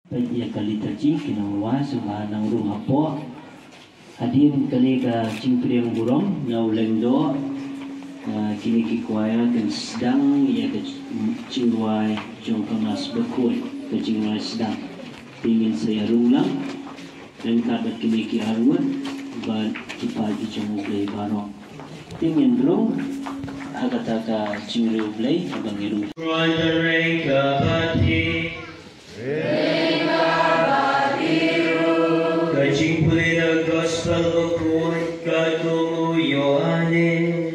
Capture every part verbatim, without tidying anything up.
Peit ïa ka liturgy, ki nang rwai sngewbha nang rung hapoh. Hadien kane ka jingpdiang burom na u lyngdoh, ah, kine ki choir kin sdang ïa ka jingrwai jong ka Mass Bakhuid, ka jingrwai sdang. Te ngin sa ïa rung lang ryngkat bad kine ki arngut bad ki paid ki jong U Blei baroh. Te ngin rung ha kata ka jingriewblei haba ngi rung. Rwai da rei ka bati. Ka jingpule na Gospel bakhuid katkum u Ïoannis.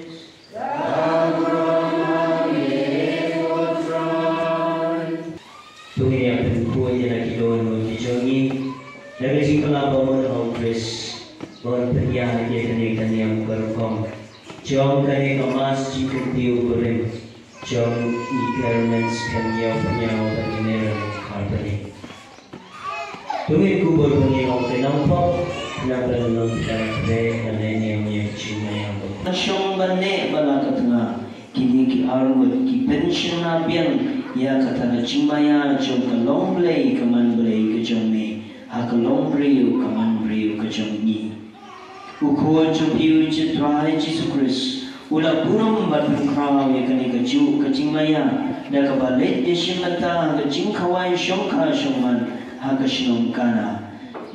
To ngin ïa pynkhuid ïa la ki dohnud ki jong ngi da ka jingkylla ba mon ha U Khrist, ban pynïaid ïa kane ka niam ka rukom jong kane ka Mass jingkyntiew kurim jong i Kyrmen Skhem Ïew Pynïaw bad i Marilyn Kharbani. To ngin kubur bad ngin ong, Kynang Pop, khnang ba ngin ym pynkylla kynthei, ban leh niam ïa ka jingmaïa ba. Shong ban neh ba la ka tnga, kine ki arngut ki pynshynna biang ïa kata ka jingmaïa jong ka long Blei ka man Blei ka jong me ha ka long briew ka man briew ka jong ngi. U Khun jong phi, U Trai Jisu Khrist, u la burom bad pynkhraw ïa kane kajuh ka jingmaïa da kaba leit ïashim bynta ha ka jingkhawai shongkha shongman ha ka shnong Kana.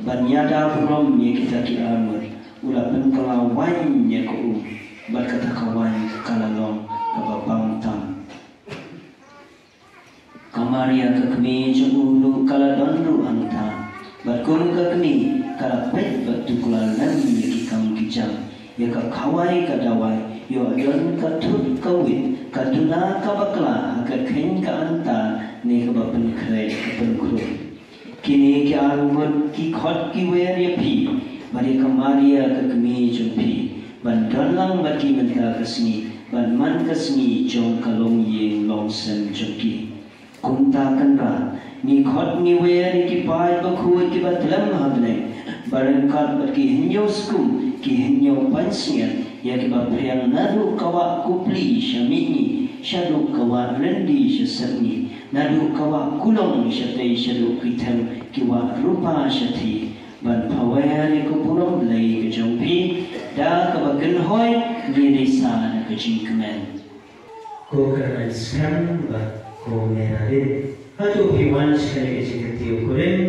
Ban ïada burom ïa kita ki arngut, u la pynkylla waiñ ïa ka um, bad kata ka waiñ ka la long kaba bang tam. Ka Maria ka kmie jong u ruh ka la don ruh hangta, bad kum ka kmie ka la peit bad tuklar lem ïa ki kam ki jam, ïa ka khawai ka dawai, ïoh don ka thut ka wit, ka duna ka bakla ha ka kheiñ ka anta ne kaba pynkhreh ka pynkhreh. Kine ki arngut ki khot ki wer ïa phi bad ïa ka Maria ka kmie jong phi, ban don lang bad ki mynta ka sngi bad man ka sngi jong ka longïing longsem jong ki. Kumta Kynrad, ngi khot ngi wer ïa ki paid bakhuid kiba tlem ha bneng, ba ryngkat bad ki hynñiew skum, ki hynñiew pansngiat, ïa kiba phriang naduh ka wah Kupli sha mihngi, shaduh ka wah Ryndi sha sepngi, naduh ka wah Kulong shatei shaduh ki them ki wah rupa shathie, ban pynpaw ïa ka burom Blei ka jong phi, da kaba kynhoi ngi risa da ka jingkmen. Ko Kyrmen Skhem bad ko Meralyn, hato phi wan sha kane ka jingkyntiew kurim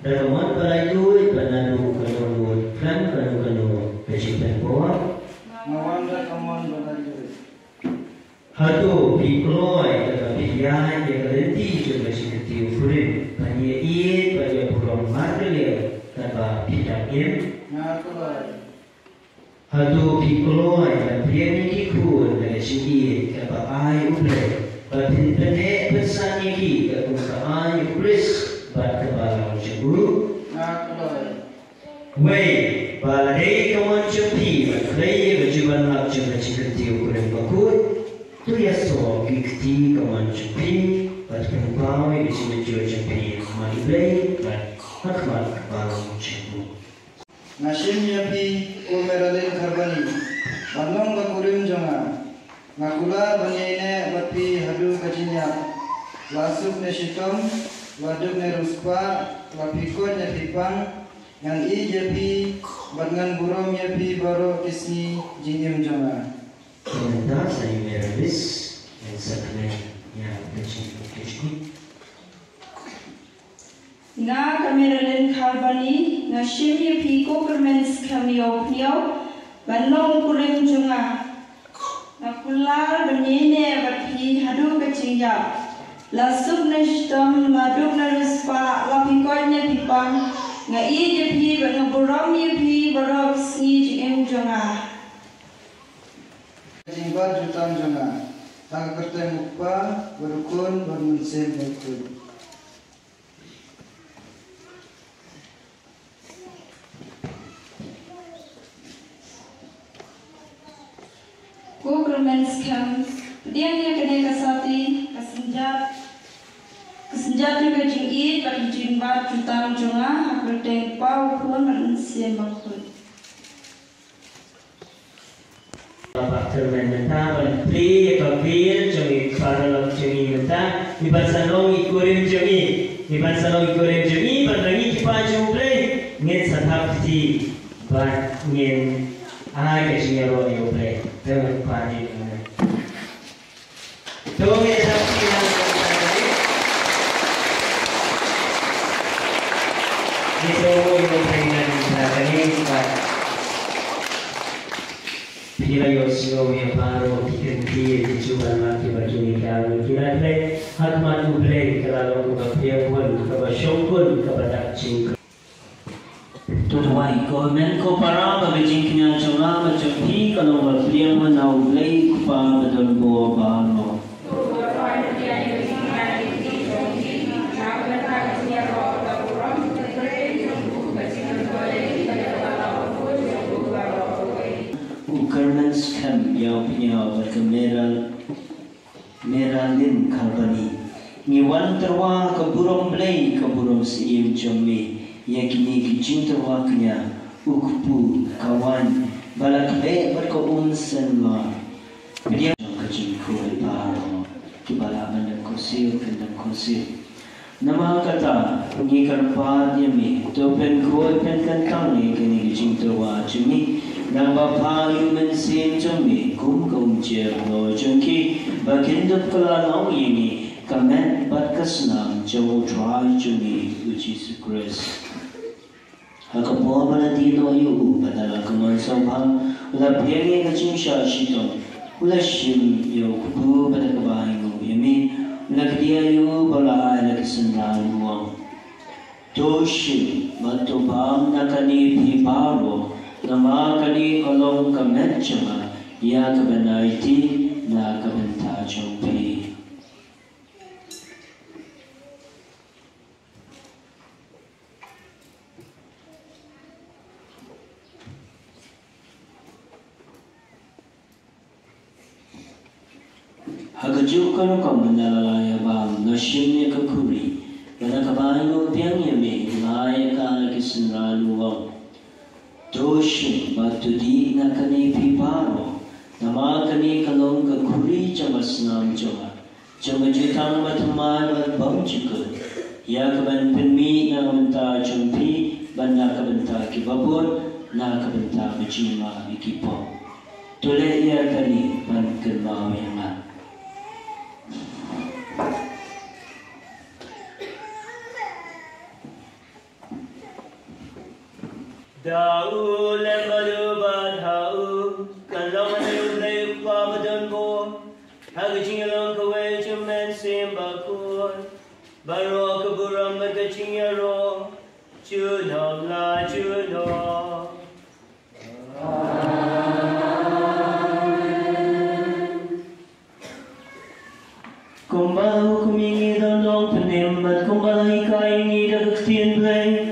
da ka mon ba laitluid bad naduh kano kano khlem kano kano ka jingpynpaw? Nga wan da ka mon ba laitluid. Hato phi kloi da kaba phi ïaid ïa ka lynti jong ka jingkyntiew kurim ban ïaieit bad ïaburom markylliang katba phi dang im? Nga kloi. Hato phi kloi ban pdiang ïa ki khun da ka jingïeit kaba ai U Blei, ba phin pynheh pynsan ïa ki katkum ka aiñ U Khrist bad ka balang jong u? Nga kloi. Wei, ba la dei ka mon jong phi ban khlei ïa ka jubab jong ka jingkyntiew kurim bakhuid, to ïasoh ki kti ka mon jong phi bad pynpaw ïa ka jingmynjur jong phi ha U Blei bad ha khmat ka balang jong u. Nga shim ïa phi, ko Meralyn Kharbani, ban long ka kurim jong nga. Nga kular ban ïaineh bad phi haduh ka jingïap. La suk ne shitom, la duk ne riewspah, la phi koit ne phi pang, ngan ïeit ïa phi bad ngan burom ïa phi baroh ki sngi jingim jong nga. Kumta sa ïa u Meralyn, ngan sa kmen ïa ka jingim. Nga ka Meralyn Kharbani, nga shim ïa phi ko Kyrmen Skhem Ïew Pynïaw ban long u kurim jong nga. Nga kular ban ïaineh bad phi haduh ka jingïap. La suk ne shitom, la duk ne riewspah, la phi koit ne phi pang, nga ïeit ïa phi bad nga burom ïa phi baroh ki sngi jingim jong nga. Ka jingbat jutang jong nga. Ha ka kyrteng U Kpa bad U Khun bad U Mynsiem Bakhuid. Ko Kyrmen Skhem, pdiang ïa kane ka sati, ka synjat, ka synjat jong ka jingïeit bad ka jingbat jutang jong nga, ha ka kyrteng U Kpa, U Khun bad U Mynsiem Bakhuid. Ba ka Kyrmen mynta ban plie ïa ka bil jong i paralok jong i mynta, i ban sa long i kurim jong i, i ban sa long i kurim jong i. Bad ngin ai ka jingïaroh ïa U Blei. Te ngin pan ïa u. To ngin sa pynlong. Ngin sa ïaroh ïa U Blei na ka bynta kane bad phi la ïohsngew ïa baroh ki kyntien ki jubab kiba kine ki arngut ki la klet ha khmat U Blei, ka la long kaba pdiang bun, kaba shongkun, kaba dak jingkyrkhu. To duwai. Ko hynmen ko para, ba ka jingkñia jong nga bad jong phi ka long ba pdiang na U Blei U Kpa badonbor baroh. U kyrmen skhem ïa u pynïaw bad ka Meral Meralyn Kalpani. Ngi wan tyrwa ka burom Blei, ka burom syiem jong me, ïa kine ki jingtyrwa kñia, u kpu, ka waiñ, ba la khleh bad ka um shen ma. Pdiang jong ka jingkhuid baroh, kiba lah ban dang khuid, kan dang khuid. Namar kata, ngi kyrpad ïa me, to pynkhuid pynkyntang ïa kine ki jingtyrwa jong ngi, naba pha ïa u Mynsiem jong me, kum ka umjer halor jong ki, ba kin dup kylla noh ïa ngi, ka met bad ka snam jong U Trai jong ngi, U Jisu Khrist. Ha ka por ba la die noh ïa u, bad da la ka mon sngewbha, u la pdiang ïa ka jingshah shitom, u la shim ïa u kpu bad da kaba ainguh ïa me, u la kdiah ïa u bad u la ai la ka synran u ong. To shim bad to bam na kane phi baroh, namar kane ka long ka met jong nga, ïa ka ban aiti na ka bynta jong phi. Ha kajuh ka rukom mynta la la ïa bam, la shim ïa ka khuri, bad da kaba ainguh biang ïa me, u la ai ïa ka la ki synran u ong. To shim bad to dih na kane phi baroh, namar kane ka long ka khuri jong ka snam jong nga, jong ka jutang bathymmai bad bymjukut, ïa ka ban pynmih na ka bynta jong phi bad na ka bynta kiba bun, na ka bynta ka jingma ïa ki pop. To leh ïa kane ban kynmaw ïa nga. Da u lem bad u bad ha u, kan long ïa U Blei U Kpa badonbor, ha ka jingïalong kawei jong U Mynsiem Bakhuid, baroh ka burom bad ka jingïaroh, junom la junom. Kumba u kum ïa ngi don long pynim, bad kumba la hikai ïa ngi da ka ktien Blei.